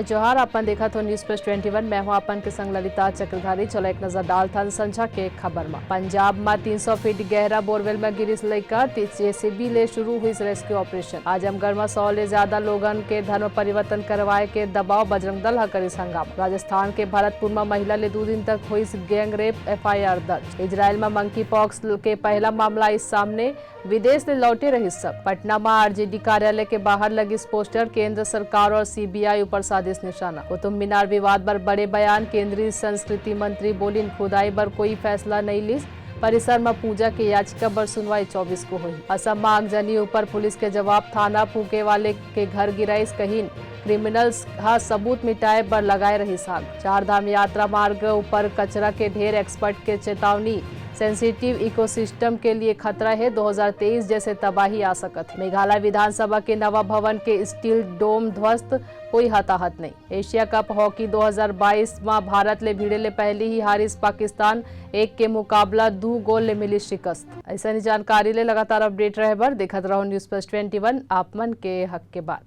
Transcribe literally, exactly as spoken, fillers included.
जोहार, अपन देखत हो News Plus twenty one, मैं हूं अपन के संग ललिता चक्रधारी। चलो एक नजर डालथन संझा के खबर म। पंजाब म तीन सौ फीट गहरा बोरवेल म गिरिस लइका, ती-, जेसीबी ले शुरू हुई रेस्क्यू ऑपरेशन। आजमगढ़ म सौ ले ज्यादा लोगन के धर्म परिवर्तन करवाए के दबाव, बजरंग दल ह करिस हंगामा। राजस्थान के भरतपुर म महिला ले दू दिन तक हुई गैंग रेप, एफआईआर दर्ज। इजराइल म मंकी पॉक्स के पहला मामला आइस सामने, विदेश ले लौटे रहिस सब। पटना म आरजेडी कार्यालय के बाहर लगिस पोस्टर, केंद्र सरकार और सीबीआई ऊपर साधिस निशाना। कुतुब मीनार विवाद बर बड़े बयान, केंद्रीय संस्कृति मंत्री बोलिन खुदाई बर कोई फैसला नइ लिस। परिसर म पूजा के याचिका बर सुनवाई चौबीस को होही। असम म आगजनी ऊपर पुलिस के जवाब, थाना फूके वाले के घर गिराइस, कहिन क्रिमिनल्स ह सबूत मिटाए बर लगाए रहिस आग। चार धाम यात्रा मार्ग ऊपर कचरा के ढेर, एक्सपर्ट के चेतावनी, सेंसिटिव इकोसिस्टम के लिए खतरा है, दो हज़ार तेईस जैसे तबाही आ सकत है। मेघालय विधानसभा के नवा भवन के स्टील डोम ध्वस्त, कोई हताहत नहीं। एशिया कप हॉकी दो हज़ार बाईस म भारत ले भिड़े ले पहली ही हारिस पाकिस्तान, एक के मुकाबला दू गोल ले मिली शिकस्त। ऐसा ही जानकारी ले लगातार अपडेट रहे बर देखत रहो News Plus twenty one, आप मन के हक के बात।